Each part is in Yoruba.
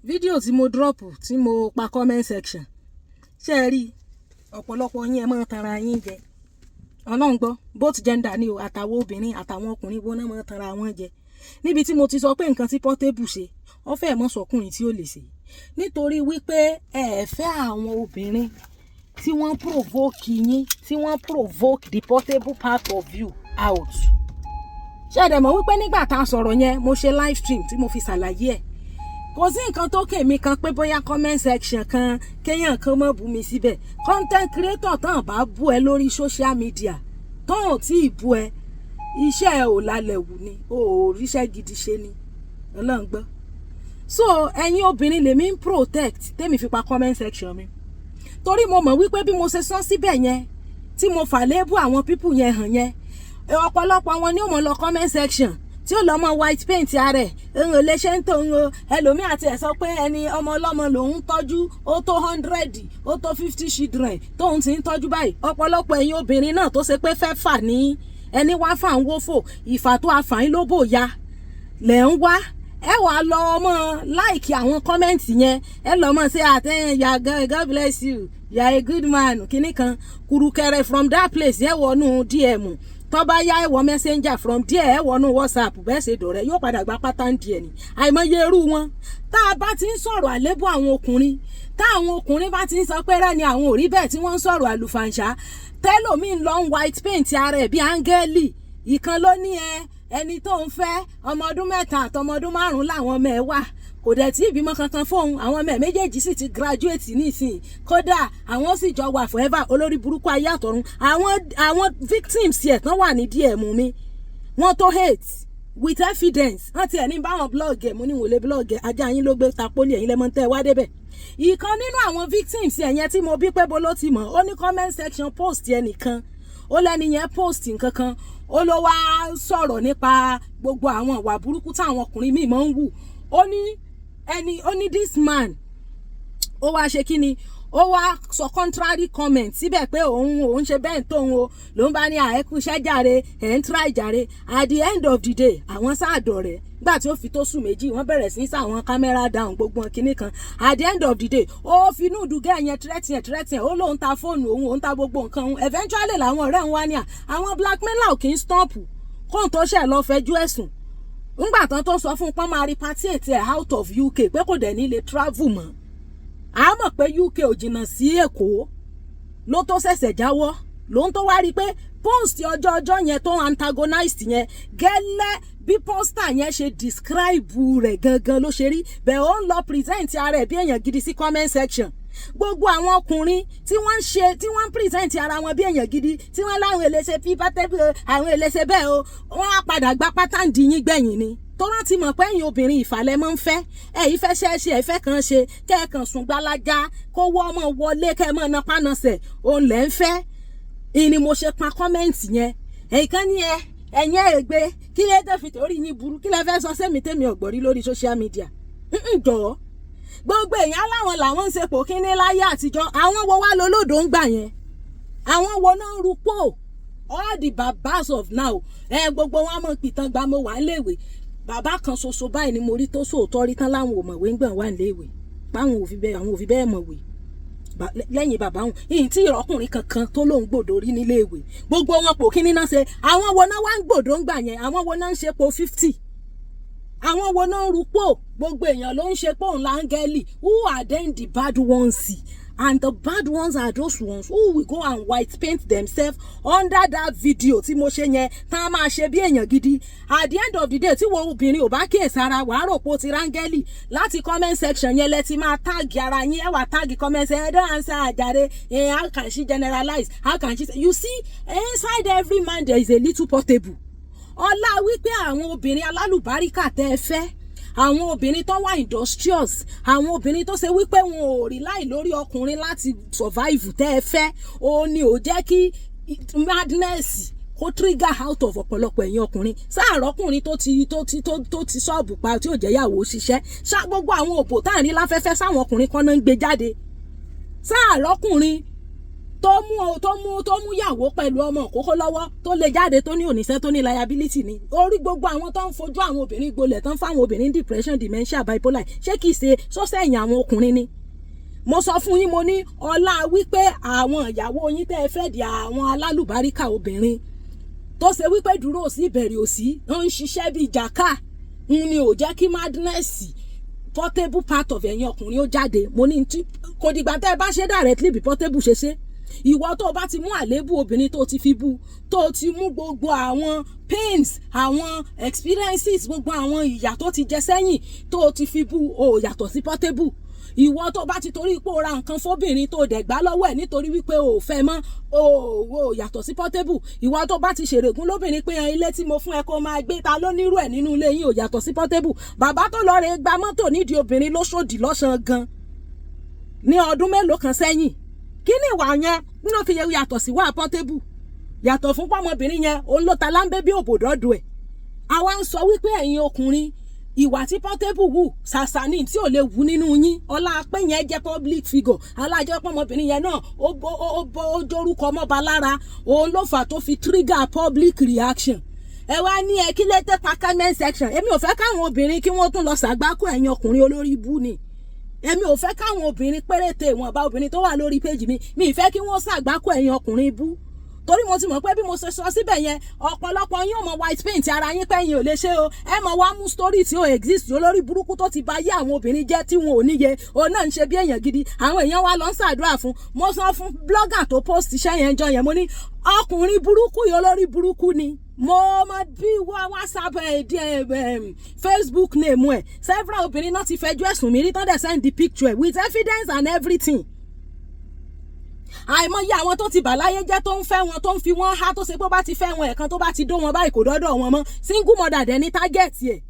Fídíò tí mo drop, tí mo pa comment section, ṣé ẹ rí ọ̀pọ̀lọpọ̀ yín, ẹ máa tanra yín jẹ. Ọlọ́run gbọ́, both gender ni o, àtàwọn obìnrin àtàwọn ọkùnrin wo náà máa tanra wọn jẹ. Níbi tí mo ti sọ pé nǹkan tí Portable ṣe, ó fẹ́ mọ́ sọkùnrin tí ó lè ṣe, nítorí wípé ẹ fẹ́ àwọn obìnrin tí wọ́n provoke yín, tí wọ́n provoke the Portable part of you out. Ṣé ẹ dẹ̀ mọ̀ wípé nígbà tá a sọ̀rọ̀ yẹn, mo ṣe live stream tí mo fi ṣàlàyé ẹ̀? Kò sí nǹkan tó kèmí kan pé bóyá comment section kan, kéèyàn kan mọ̀ bú mi síbẹ̀. Content creator tán bá bú ẹ lórí social media, tán ò tí ì bú ẹ, iṣẹ́ ẹ ò lálẹ́ wù ni, o ò ríṣẹ́ gidi ṣe ni. Ọlọ́run gbọ́. So ẹ̀yin obìnrin lèmi ń protect tèmi fi pa comment section mi, torí mo mọ̀ wípé bí mo ṣe sọ síbẹ̀ yẹn, tí mo fà lébù àwọn people yẹn hàn yẹn, ọ̀pọ̀lọpọ̀ àwọn ni ó mọ̀ lọ comment section, tí ó lọ mọ white paint ara ẹ̀ ń lè ṣe ń tó ń o. Ẹlòmíì àti ẹ̀ sọ pé ẹni ọmọ ọlọ́mọ lòun tọ́jú, ó tó 100, ó tó 50 children tóun ti ń tọ́jú báyìí. Ọ̀pọ̀lọpọ̀ ẹ̀yin obìnrin náà tó ṣe pé fẹ́ fà ní ẹni wá fà ń wófò ìfà tó àfààní ló bò ya lẹ̀ ń wá, ẹ wàá lọ ọmọ like àwọn comment yẹn, ẹ lọ mọ sí àtẹ̀yìn ya, "God bless you, you are a good man," kínní kan kùrùkẹrẹ. From that place, ẹ wọnú DM, tó bá yá, ẹ wọ Messenger, from there ẹ wọnú WhatsApp. Bẹ́ẹ̀ ṣe dọ̀rẹ́, yóò padà gba pátá ń di ẹ̀ ní àìmọye irú wọn. Tá a bá ti ń sọ̀rọ̀ àlébù àwọn ọkùnrin, tá àwọn ọkùnrin bá ti ń sọ pé rẹ́ ni àwọn ò rí bẹ́ẹ̀, tí wọ́n ń sọ̀rọ̀ àlùfàǹṣá, tẹ́lòmíì lọ ń white paint ara ẹ̀ bí áńgẹ́lì. Ìkan ló ní ẹ ẹni tó ń fẹ́, ọmọ ọdún 3 àtọmọ ọdún 5 làwọn ọmọ ẹ̀ wà, kò dẹ̀ tí ìbímọ kankan fóun, àwọn ọmọ ẹ̀ méjèèjì sì ti graduate nísìnyí, kódà àwọn sì jọ wà forever. Olórí burúkú ayé àtọ̀run. Àwọn victims ẹ̀ tán wà ní DM mi, wọ́n tó hate with evidence. Wọ́n tiẹ̀ ní báwọn blog ẹ̀, mo ní wò lè blog ẹ̀, ajá yín ló gbé ta pólì, ẹ̀yin lẹ́mọ̀ tẹ́ ẹ wá débẹ̀. Ìkan nínú àwọn victims ẹ̀ yẹn tí mo bí pé bo ló ti mọ̀, ó ní comment section post yẹn nìkan, ó lẹ́ni yẹn post nǹkan kan, ó ló wá sọ̀rọ̀ nípa gbogbo àwọn ìwà burúkú táwọn ọkùnrin míì máa ń wù. Ó ní ẹni, ó ní this man, ó wá ṣe kí ni, ó wá sọ contrary comment síbẹ̀ pé òun ṣe bẹ́ẹ̀ tóun o, ló ń bá ní àẹ́kú iṣẹ́ jàre, ẹ̀ ń try jàre. At the end of the day, àwọn sáàdọ̀ rẹ̀ gbà tí ó fi tó sùn 2, wọ́n bẹ̀rẹ̀ sí sáwọn camera down, gbogbo kinní kan. At the end of the day, ó fi inú ìdúgẹ́ yẹn threaten ẹ̀, threaten ẹ̀, ó lóun ta fóònù òun, òun ta gbogbo nǹkan òun. Eventually làwọn ọ̀rẹ́ òun wá ní à àwọn blackmailer ò kì í stop, kóun tó ṣẹ̀ lọ fẹjú ẹ̀sùn. Ńgbà tán tó sọ fún un pọ́n máa repatriate ẹ̀ out of UK, pé kò dẹ̀ ní lè travel mọ́, a mọ̀ pé UK ò jìnnà sí Èkó, ló tó ṣẹ̀ṣẹ̀ jáwọ́. Ló ń tó wá rí i pé post ọjọ́ ọjọ́ yẹn tó antagonize yẹn, gẹ́lẹ́ bí poster yẹn ṣe describe rẹ̀ gangan ló ṣe rí bẹ́ẹ̀. Ó ń lọ present ara ẹ̀ bí èèyàn gidi sí comment section. Gbogbo àwọn ọkùnrin tí wọ́n ń ṣe, tí wọ́n ń present ara wọn bí èèyàn gidi, tí wọ́n láwọn èlé bí pátẹ́bí, àwọn èlé bẹ́ẹ̀ o, wọ́n á padà gba pátá ń di yín gbẹ̀yìn ni, tó rántí mọ̀ pé ẹ̀yin obìnrin ìfàlẹ́ máa ń fẹ́. Ẹ̀yin fẹ́ ṣe é ṣe, ẹ̀fẹ́ kan ṣe kẹ́ẹ̀kan sùn gbalaja, kó wọ́ ọmọ wọlé, kẹ́ ẹ mọ̀ náà pánasẹ̀, òun lẹ́ ń fẹ́. Ìní mo ṣe pa comment yẹn. Ẹ̀yìn kan ní ẹ ẹ̀yìn ẹ̀gbẹ́ kí lè tẹ̀ fi torí yín burú, kí lẹ fẹ́ sọ sẹ́mi tẹ́mi ọ̀gbọ̀rí lórí social media jọ̀ọ́. Gbogbo èèyàn aláwọn làwọn ń sepò kínní láyé àtijọ́. Àwọn wo wá lolódò ń gbà yẹn? Àwọn wo náà ń rúpò? All the babas of now, ẹ gbogbo wọn mọ̀ pìtàn gba mo wà léèwé. Bàbá kan ṣoṣo báyìí ni mo rí tó sóòótọ́ rí tán láwọn ò mọ̀wé ń gbọ̀n wà léèwé, páwọn ò fi bẹ́ẹ̀, àwọn ò fi bẹ́ẹ̀ mọ̀wé lẹ́yìn bàbá wọn. Ìyìn tí ìrọ́kùnrin kankan tó lóun gbòdò rí nílé ìwé, gbogbo wọn pò kíní náà ṣe. Àwọn wo náà wá ń gbòdò ń gbà yẹn? Àwọn wo náà ń ṣe po 50? Àwọn wo náà ń rúpò? Gbogbo èèyàn ló ń ṣe pé òun láńgẹ́lì. Who are then the bad ones? And the bad ones are those ones who will go and white paint themselves under that video tí mo ṣe yẹn, tá a máa ṣe bí èèyàn gidi. At the end of the day, tí wo obìnrin ò bá kíyèsára, wàá rò pé o ti rángẹ́lì. Láti comment section yẹn lẹ ti máa tag ara yín, ẹ wà tag comment section, ẹ don't answer àjàre. How can she generalize? How can she? You see, inside every man there is a little Portable. Ọlá wípé àwọn obìnrin alálùbáríkà tẹ́ ẹ fẹ́, àwọn obìnrin tó wà industrious, àwọn obìnrin tó ṣe wípé wọn ò rí láì lórí ọkùnrin láti survive tẹ́ ẹ fẹ́, ó ní ò jẹ́ kí madness kó trigger out of ọ̀pọ̀lọpọ̀ ẹ̀yin ọkùnrin. Sáàrọ̀kùnrin tó ti ṣọ́ọ̀bù pa tí ò jẹ́ yàwó ṣiṣẹ́ ṣá, gbogbo àwọn òbò tá à ń rí láfẹ́fẹ́, sáwọn ọkùnrin kan náà ń gbé jáde. Sáàrọ̀kùnrin Tó mú yàwó pẹ̀lú ọmọ òkókó lọ́wọ́, tó lè jáde, tó ní oníṣẹ́, tó ní liability ni orí gbogbo àwọn tó ń fojú àwọn obìnrin gbolẹ̀, tó ń fáwọn obìnrin depression, dementia, bipolar. Ṣé kìí ṣe sọ́sẹ̀yìn àwọn ọkùnrin ni? Mo sọ fún yín, mo ní ọlá wípé àwọn ìyàwó yín tẹ́ ẹ fẹ́ di àwọn alálùbáríkà obìnrin tó ṣe wípé dúró sí ìbẹ̀rẹ̀ òsì ń ṣiṣẹ́ bíi jàká ń ni ò jẹ́ kí madness Portable part of ẹ̀yin ọkùnrin ó jáde. Mo ní tí kò dìgbà tẹ́ ẹ bá ṣe directly bí Portable ṣe ṣe. Ìwọ tó o bá ti mú àléébù obìnrin, tó o ti fi bú, tó o ti mú gbogbo àwọn pains, àwọn experiences, gbogbo àwọn ìyà tó ti jẹ sẹ́yìn, tó o ti fi bú, o yàtọ̀ sí Portable. Ìwọ tó bá ti torí pé o ra nǹkan fóbìnrin, tó dẹ̀ gbá lọ́wọ́ ẹ̀ nítorí wípé o ò fẹ́ mọ́, o ò yàtọ̀ sí Portable. Ìwọ tó bá ti ṣèrègùn lóbìnrin pé ilé tí mo fún ẹ kó máa gbé, ta ló nírú ẹ̀ nínú ilé yín, ò yàtọ̀ sí Portable. Bàbá tó lọ rè gba mọ́tò nídìí obìnrin lóṣòdì lọ́sàn gan ní ọdún mélòó kan sẹ́yìn, kí ni ìwà yẹn nínú fi yàtọ̀ sí wà Portable? Yàtọ̀ fún pọ́mọbìnrin yẹn, òun ló ta láńbẹ́ bí òbòdọ́dọ̀ ẹ̀. Àwa ń sọ wípé ẹ̀yin ọkùnrin, ìwà tí Portable wù ṣàṣà ní tí ò lè wù nínú yín. Ọlá pé yẹn jẹ́ public figure, alájọ pọ́mọbìnrin yẹn náà ó jórúkọ mọ́ba lára, òun ló fà tó fi trigger public reaction. Ẹ wá ní ẹ kí létè pa comment section. Èmi ò fẹ́ káwọn obìnrin kí wọ́n tún lọ ṣàgbákò ẹ̀yin ọkùnrin olórí ibú ni. Èmi ò fẹ́ káwọn obìnrin péréte, ìwọ̀nba obìnrin tó wà lórí péjì mi, mi ì fẹ́ kí wọ́n ṣàgbákò ẹ̀yin ọkùnrin ibú, torí mo ti mọ̀ pé bí mo ṣe sọ síbẹ̀ yẹn, ọ̀pọ̀lọpọ̀ yín ò mọ white paint ara yín pé yín ò lè ṣe o. Ẹ mọ̀ wá mú story tí ó exist, olórí burúkú tó ti ba yé àwọn obìnrin jẹ́ tí wọn ò níye, òun náà ń ṣe bí èèyàn gidi, àwọn èèyàn wá lọ ń ṣàdúrà fún. Mo sọ fún blogger tó post iṣẹ́ yẹn jọ yẹn, mo ní ọkùnrin burúkú yìí, olórí burúkú ni. Mo mọ bí WhatsApp ẹ, Facebook name ẹ. Several obìnrin náà ti fẹjọ́ ẹ̀sùn mi rí, tán dẹ̀ send the picture with evidence and everything. Àìmọye àwọn tó ti bà láyé jẹ́, tó ń fẹ́ wọn, tó ń fi wọ́n há, tó ṣe pé ó bá ti fẹ́ wọn ẹ̀kan, tó bá ti dó wọn báyìí, kò dọ́dọ̀ wọn mọ́. Single mother dẹ̀ ní target ẹ̀.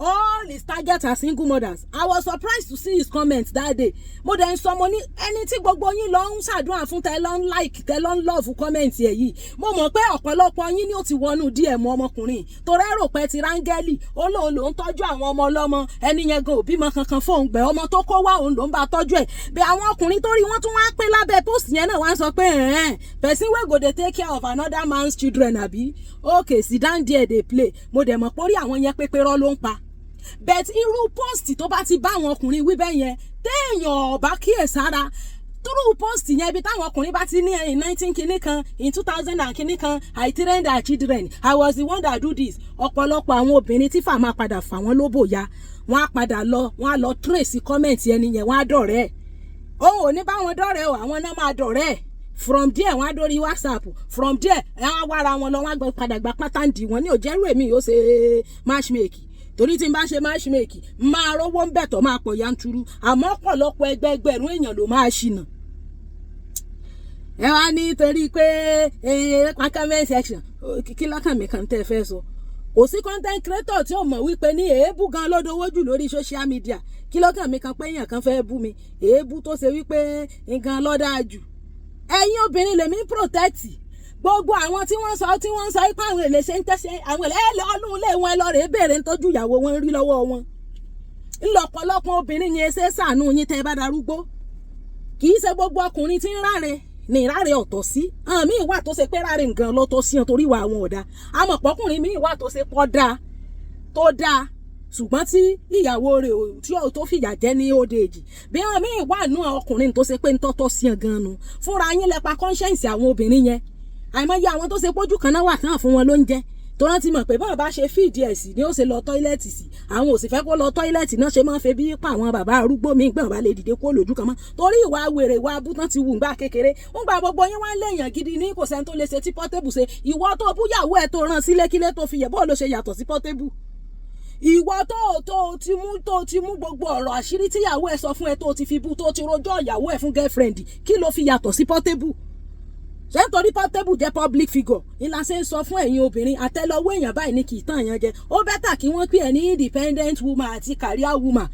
All his targets are single mothers. I was surprised to see his comment that day. Mo dẹ̀ ń sọ, mo ní ẹni tí gbogbo yín lọ ń ṣàdúrà fún, tẹ lọ ń like, tẹ lọ ń love comment ẹ̀ yìí, mo mọ̀ pé ọ̀pọ̀lọpọ̀ yín ni ó ti wọnú DM ọmọkùnrin torí ẹ rò pé ti rángẹ́lì, ó lóun lòún tọ́jú àwọn ọmọ ọlọ́mọ. Ẹni yẹn gan òbí mọ kankan fóun gbẹ ọmọ tó kó wá, òun lòún bá tọ́jú ẹ̀. Bí àwọn ọkùnrin tó rí wọ́n tún wá pé lábẹ́ post yẹn náà wá ń sọ pé ẹ̀ẹ́n, person wey go dey take care of another man's children àbí? Okay, sit down there dey play. Mo dẹ̀ mọ̀ pé orí àwọn yẹn pépé rọ́ ló ń pa. But irú post tó bá ti bá àwọn ọkùnrin wí bẹ́ẹ̀ yẹn, téèyàn ọ̀bá kíyèsára through post yẹn, ibi táwọn ọkùnrin bá ti ní in 19 kinní kan, in 2000 and kinní kan, I trained our children, I was the one that do this, ọ̀pọ̀lọpọ̀ àwọn obìnrin tí fà máa padà fà wọ́n lóbò ya, wọ́n á padà lọ, wọ́n á lọ trace comment ẹni yẹn, wọ́n á dọ̀rẹ́ ẹ̀. Òun ò ní bá wọn dọ̀rẹ́ o, àwọn náà máa dọ̀rẹ́ ẹ̀. From there, wọ́n á dórí WhatsApp. From there, ẹ̀ á wára wọn lọ, wọ́n á padà gba pátánì wọn ní òjẹ́rú. Èmi yóò ṣe matchmaking, torí tí n bá ṣe matchmaking, máa rówó ń bẹ̀tọ̀, máa pọ̀ yanturu, àmọ́ ọ̀pọ̀lọpọ̀ ẹgbẹẹgbẹ̀rún èèyàn ló máa ṣìnà. Ẹ wá ní torí pé comment section, kí lọ́kàn mi kan tẹ́ ẹ fẹ́ sọ? Kò sí content creator tí ò mọ̀ wípé ní èébú gan ló dowó jù lórí social media. Kí lọ́kàn mi kan pé èèyàn kan fẹ́ bú mi, èébú tó ṣe wípé nǹkan lọ́dà jù? Ẹ̀yin obìnrin lèmi protect. Gbogbo àwọn tí wọ́n sọ pé àwọn èlé ṣe ń tẹ́sẹ̀, àwọn èlé ẹ lọ́ọ́nù ilé wọn lọ rèé béèrè ń tọ́jú ìyàwó wọn rí lọ́wọ́ wọn. Ńlọ́pọ̀lọpọ̀ obìnrin yẹn ṣe ṣàánú yín tẹ́ ẹ bá darúgbó. Kì í ṣe gbogbo ọkùnrin tí ń ráre ní ìráre ọ̀tọ̀ sí. Àwọn míì wà tó ṣe pé ráre nǹkan ló tó sí wọn torí ìwà àwọn ọ̀dà. Àmọ́ pọ́kùnrin míì wà tó ṣe pọ́ dáa tó dáa, ṣùgbọ́n tí ìyàwó rẹ̀ tí ó tó fìyà jẹ ní old age. Bí àwọn míì wà nù ọkùnrin tó ṣe pé ń tọ́tọ́ sí wọn gan nu, fúnra yín lẹ pa conscience àwọn obìnrin yẹn. Àìmọye àwọn tó ṣe pójú kan náà wà tán fún wọn lóúnjẹ, tó rántí mọ̀ pé báwọn bá ṣe fìdí ẹ̀ sí ni ó ṣe lọ toilet sí, àwọn ò sì fẹ́ kó lọ toilet náà, ṣe máa ń fẹ́ bí pa àwọn bàbá arúgbó mi gbọ̀n bá lè dìde kó lójú kan mọ́, torí ìwà wèrè, ìwà abútán ti wù ńgbà kékeré. Ń gba gbogbo yín wá ń léèyàn gidi ní kò sẹ́ni tó lè ṣe tí Portable ṣe. Ìwọ tó búyàwó ẹ̀, tó rán sílé kílé tó fi yẹ, bó ló ṣe yàtọ̀ sí Portable? Ìwọ tó ti mú gbogbo ọ̀rọ̀ àṣírí tíyàwó ẹ̀ sọ fún ẹ, tó ti fi bú, tó ti rojọ́ ìyàwó ẹ̀ fún girlfriend, kí ló fi yàtọ̀ sí Portable? Ṣé nítorí Portable jẹ́ public figure ni la ṣe ń sọ fún ẹ̀yin obìnrin, àtẹ́lẹwọ́ èèyàn báyìí ní kì í tàn yẹn jẹ. Ó better kí wọ́n pè ẹ́ ní independent woman àti career woman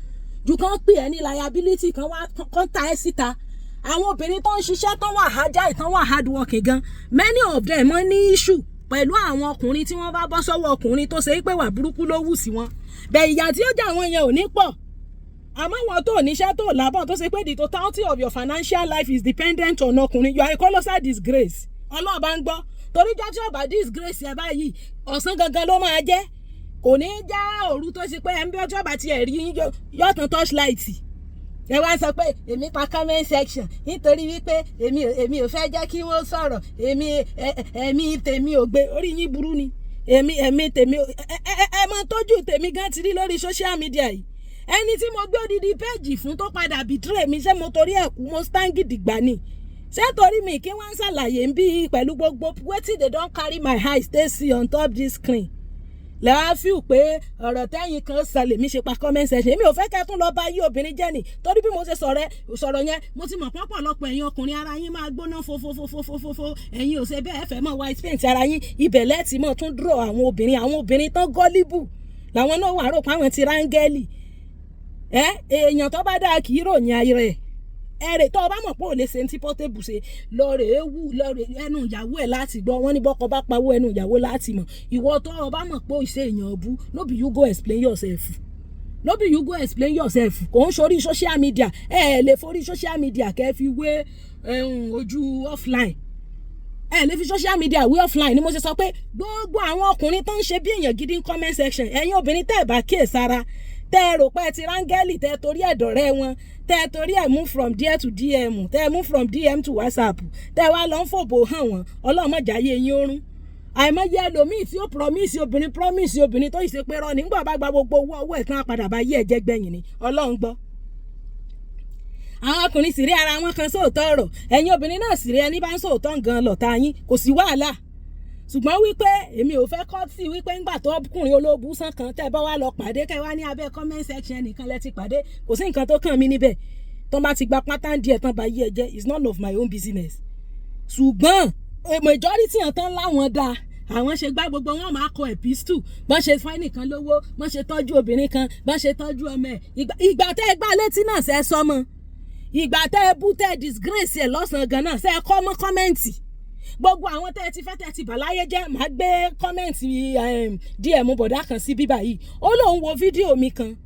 ju kán pè ẹ́ ní liability kan wá kán ta ẹ́ síta. Àwọn obìnrin tó ń ṣiṣẹ́, tó wà agile, tó wà hard working gan, many of them wọ́n ní issue pẹ̀lú àwọn ọkùnrin tí wọ́n bá bọ́ sọ́wọ́ ọkùnrin tó ṣe é pé wà burúkú ló wù sí wọn bẹ́ẹ̀. Ìyà tí ó jà wọ́n yẹn ò ní pọ̀. Àmọ́ wọn tó níṣẹ́ tó lábọ̀, tó ṣe pé the totality of your financial life is dependent on ọkùnrin, you are a colossal disgrace. Ọlọ́run bá ń gbọ́, torí jọ́ tí ọba disgrace ẹ báyìí, ọ̀sán gangan ló máa jẹ́, kò ní í já òru tó ṣe pé ẹ ń bí ọjọ́ bá tiẹ̀ rí yín yọ̀tàn torchlight. Ẹ wá sọ pé èmi pa comment section nítorí wípé èmi ò fẹ́ jẹ́ kí wọ́n sọ̀rọ̀. Èmi ẹ̀mí tèmi ò gbé, orí yín burú ni. Èmi ẹ̀mí tèmi ẹ ẹ ẹ mọ tójú tèmi gan ti rí lórí social media yìí. Ẹni tí mo gbé odidi péjì fún tó padà betray mi, ṣé mo torí ẹ̀ kú? Mo stand gidigba ni. Ṣé torí mi kí wọ́n ń ṣàlàyé ń bí pẹ̀lú gbogbo wetin they don carry my eyes stay see on top this screen? Lẹ́wọ́n fíù pé ọ̀rọ̀ tẹ́yìn kan sọ lèmi ṣe pa comment section. Èmi ò fẹ́ kẹ́ tún lọ bá yí obìnrin jẹ́ ni, torí bí mo ṣe sọ̀rọ̀ sọ̀rọ̀ yẹn, mo ti mọ̀ pọ́pọ̀lọpọ̀ ẹ̀yin ọkùnrin, ara yín máa gbóná fofofofofofo. Ẹ̀yin ò ṣe bẹ́ẹ̀ fẹ́ mọ̀ white paint ara yín, ibẹ̀ lẹ́ẹ̀tì mọ̀ tún draw àwọn obìnrin. Àwọn obìnrin tán gullible làwọn náà wà rò pé àwọn ti rángẹ́lì. Ẹ èèyàn tó bá dáa kì í ròyìn ayé rẹ̀. Ẹrè tó o bá mọ̀ pé ò lè ṣe ní tí Portable ṣe, lọ rè é wù lọ rè ẹnu ìyàwó ẹ̀ láti gbọ́. Wọ́n ní bọ́kọ bá pawó, ẹnu ìyàwó láti mọ̀. Ìwọ tó o bá mọ̀ pé ò ṣe èèyàn bú, no be you go explain yourself, no be you go explain yourself. Kò ń sórí social media. Ẹ ẹ lè forí social media kẹ́ fi wé ojú offline, ẹ lè fi social media wé offline. Ni mo ṣe sọ pé gbogbo àwọn ọkùnrin tó ń ṣe bí èèyàn gidi ní comment section, ẹ̀yin obìnrin tẹ́ ẹ̀ bá kíyèsára, tẹ́ ẹ rò pé ẹ ti rángẹ́lì, tẹ́ ẹ torí ẹ̀dọ̀rẹ́ wọn, tẹ́ ẹ torí ẹ̀ move from there to DM, tẹ́ ẹ move from DM to WhatsApp, tẹ́ ẹ wá lọ ń fòbò hàn wọ́n, ọlọ́mọdéayé yín ó rún. Àìmọye ẹlòmíì tí ó promise obìnrin, promise obìnrin tó ṣe pé rọ nígbà bá gba gbogbo owó ọwọ́ ẹ̀ tán, padà bá yí ẹ̀jẹ̀ gbẹ̀yìn ni. Ọlọ́run gbọ́, àwọn ọkùnrin sì rí ara wọn kan sóòótọ́ ọ̀rọ̀. Ẹ̀yin obìnrin náà sì rí, ẹni bá ń sóòótọ́ gan lọ̀tá yín, kò sí wàhálà. Ṣùgbọ́n wípé èmi ò fẹ́ kọ́ sí wípé ńgbà tó ọkùnrin olóòbù sàn kan, tẹ́ ẹ bá wá lọ pàdé, kẹ́ wá ní abẹ́ comment section nìkan lẹ ti pàdé, kò sí nǹkan tó kàn mí níbẹ̀. Tó bá ti gba pátá díẹ̀ tán bá yí ẹ jẹ́, it's none of my own business. Ṣùgbọ́n majority hàn tán láwọn dáa, àwọn ṣe gbá, gbogbo wọn máa kọ epistle, bọ́n ṣe fún ẹnìkan lówó, bọ́n ṣe tọ́jú obìnrin kan, bọ́n ṣe tọ́jú ọmọ ẹ̀. Ìgbà tẹ́ ẹ gbá létí náà, ṣe é sọmọ? Ìgbà tẹ́ ẹ bú, tẹ́ ẹ disgrace ẹ̀ lọ́sàn-án gan náà, ṣe é kọ́ mọ́ comment? Gbogbo àwọn tẹ́ ẹ ti fẹ́, tẹ́ ẹ ti bà láyé jẹ́, màá gbé comment DM bọ̀dá kan sí bíbá yìí. Ó lóun wo fídíò mi kan,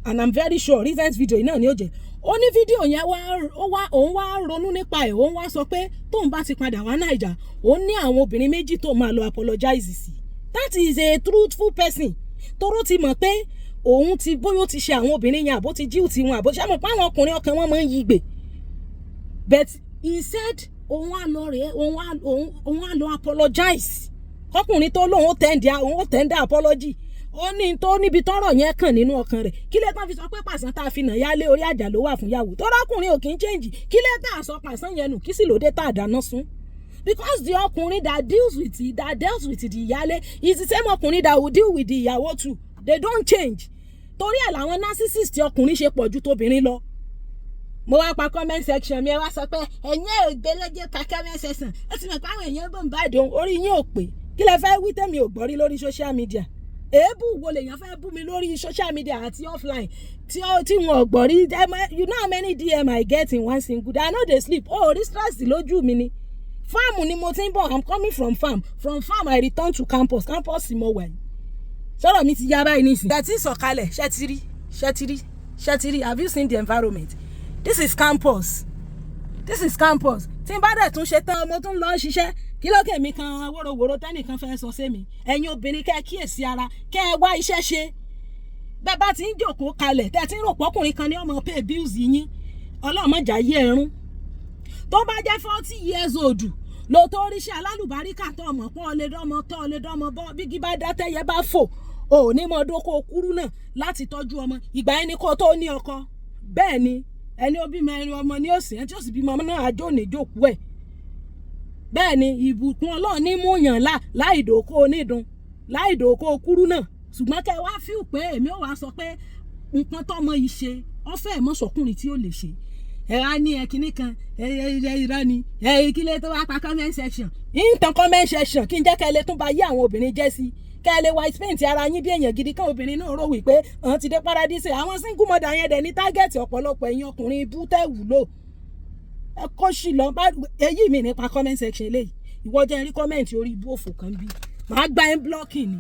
and I'm very sure recent video yìí náà ni ó jẹ́. Ó ní fídíò yẹn wá, ó wá, òun wá ronú nípa ẹ̀. Òun wá sọ pé tóun bá ti padà wá Naija, òun ní àwọn obìnrin méjì tó máa lọ apologize sí. That is a truthful person, toró ti mọ̀ pé òun ti bóyá ó ti ṣe àwọn obìnrin yẹn, àbó ti jíù ti wọn, àbó ṣe mọ̀ pé àwọn ọkùnrin ọkàn wọn máa ń yí gbè. But he said òun á lọ rèé, òun á lọ apologize. Kọkùnrin tó lóun ó tender, òun ó tender apology. Ó ní tó níbi tọ́rọ̀ yẹn kàn nínú ọkàn rẹ̀. Kí lè tán fi sọ pé pàṣán tá a fi nà yálé orí àjà ló wà fún yàwó tó rọ́kùnrin ò kì í change? Kí lè tá a sọ pàṣán yẹn nù? Kí sì lóde tá a dáná sun? Because the ọkùnrin that deals with the ìyálé is the same ọkùnrin that will deal with the ìyàwó too. They don't change. Torí ẹ̀ làwọn narcissist ọkùnrin ṣe pọ̀ ju tóbìnrin lọ. Mo wá pa comment section mi, ẹ wá sọ pé ẹ̀yin ò gbé lọ́jọ́ pa comment section. Ó ti mọ̀ pé àwọn èèyàn bò ń bá ìdòun, orí yín ò pé. Kí lẹ fẹ́ wí tẹ́mi ò gbọ́ rí lórí social media? Èébú wo lèèyàn fẹ́ bú mi lórí social media àti offline tí wọn ò gbọ́ rí? You know how many DM I get in one single day? I no dey sleep. Oh, rí stress lójú mi ni. Farm ni mo ti ń bọ̀. I'm coming from farm. From farm I return to campus. Campus mo wà yìí. Sọ̀rọ̀ mi ti yá báyìí nísìnyí. Ṣé ti sọ̀kalẹ̀? Ṣé ti rí? Ṣé ti rí? Ṣé ti rí? Have you seen the environment? This is campus, this is campus. Tí n bá dẹ̀ tún ṣe tán, mo tún lọ ṣiṣẹ́. Kí ló kèmí kan wóróworó tẹ́nìkan fẹ́ sọ sí mi? Ẹ̀yin obìnrin, kẹ́ ẹ kíyèsí ara, kẹ́ ẹ wá iṣẹ́ ṣe. Bẹ́ẹ̀ bá ti ń jòkó kalẹ̀, tẹ́ ẹ ti ń rò pọ́kùnrin kan ní ọmọ pay bills yín, ọlọ́mọjà yé ẹrún. Tó bá jẹ́ 40 years old lo tó ríṣẹ́ alálùbáríkà tó ọmọ pọ́n ọ lè dọ́mọ tó ọ lè dọ́mọ bọ́, bígí bá dá tẹ́yẹ bá fò, ò ní mọ dóko kúrú náà láti tọ́jú ọmọ. Ìgbà yẹn ni kó tó ní ọkọ. Bẹ́ẹ̀ ni, ẹni ó bímọ ẹni ọmọ ní òsì, ẹni tí ó sì bímọ ọmọ náà àjò ní jókòó ẹ̀. Bẹ́ẹ̀ ni, ìbùkún Ọlọ́run ní mú yàn là láì dòkó onídùn, láì dòkó kúrú náà. Ṣùgbọ́n kẹ́ ẹ wá fíù pé èmi ò wá sọ pé nǹkan tọ́mọ yìí ṣe ọ̀fẹ́ mọ́sọkùnrin tí ó lè ṣe. Ẹ wá ní ẹ kinní kan, ẹ ẹ ẹ irọ́ ni ẹ. Kílẹ̀ tó wá pa comment section ìtàn comment section, kí n jẹ́ kẹ́ ẹ lè tún bá yí àwọn obìnrin jẹ́ sí, kẹ́ ẹ lè white paint ara yín bí èèyàn gidi kan. Obìnrin náà rò wípé àwọn ti dé paradise. Àwọn single mother yẹn dẹ̀ ní target ọ̀pọ̀lọpọ̀ ẹ̀yin ọkùnrin ibú tẹ́ wúlò. Ẹ kó sì lọ bá èyí mi nípa comment section eléyìí. Ìwọ jẹ́ rí comment orí ibú òfò kan bí màá gba ẹ́ blocking ni.